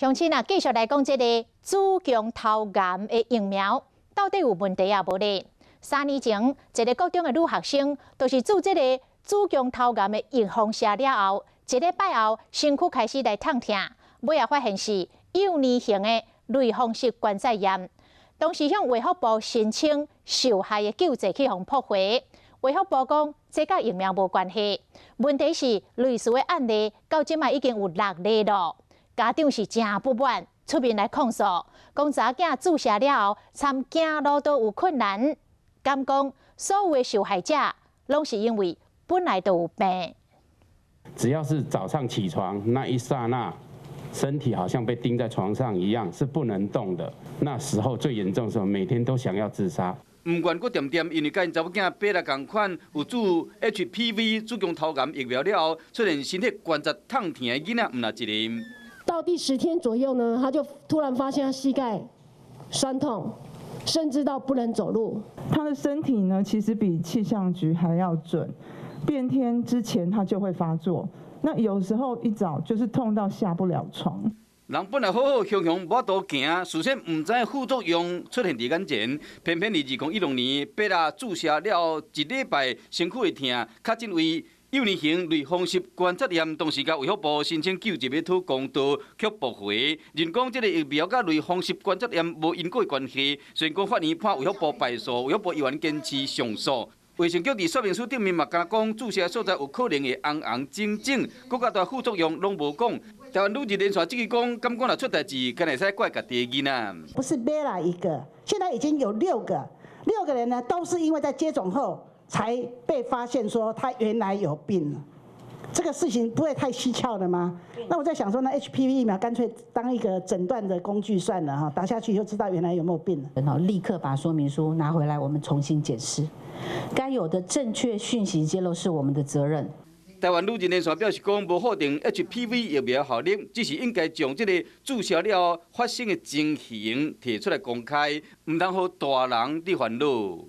鄉親啊，繼續來講這个子宮頭癌的疫苗到底有問題抑無咧？3年前，一个國中的女學生，就是注這个子宮頭癌的預防射了後，一禮拜後身軀開始來痛疼，尾仔發現是幼年型的類風濕關節炎。當時向衛福部申請受害的救濟去予駁回，衛福部講這佮疫苗無關係。問題是類似的案例到這擺已經有六例囉，家長是誠不滿，出面來控訴，講查某囝注射了後，參行路都有困難。敢講所有的受害者攏是因為本來就有病。只要是早上起床那一剎那，身體好像被釘在床上一樣，是不能動的。那時候最嚴重的時候，每天都想要自殺。毋願閣恬恬，因為佮𪜶查某囝爬來仝款，有注 HPV 子宮頭癌疫苗了後，出現身體關節痛疼的囡仔，毋若一个。到第10天左右呢，他就突然發現他膝蓋痠痛，甚至到不能走路。他的身體呢，其實比氣象局還要準，變天之前他就會發作。那有時候一早就是痛到下不了床。人本來好好雄雄無法度行，事先毋知副作用出現佇眼前，偏偏佇2016年，爬來注射了後一禮拜，身軀會疼，確診為幼年型類風濕關節炎，當時共衛福部申請救濟欲討公道，卻駁回。認講這个疫苗佮類風濕關節炎無因果關係，雖然講法院判衛福部敗訴，衛福部依然堅持上訴。衛生局佇說明書頂面嘛，敢講注射所在有可能會紅紅腫腫，閣較大副作用攏無講。台灣女人連線質疑講，敢講若出代誌，敢會使怪家己的囡仔？不是貝拉一個，現在已經有六個，六個人呢，都是因為在接種後才被發現說他原來有病。這個事情不會太蹊蹺了嗎？那我在想說呢，HPV 疫苗乾脆當一個診斷的工具算了哈，打下去就知道原來有沒有病了。然後立刻把說明書拿回來，我們重新檢視，該有的正確訊息揭露是我們的責任。台灣女人連線表示講，無否定 HPV 疫苗效力，只是應該將這個注射了後發生的情形提出來公開，毋通予大人佇煩惱。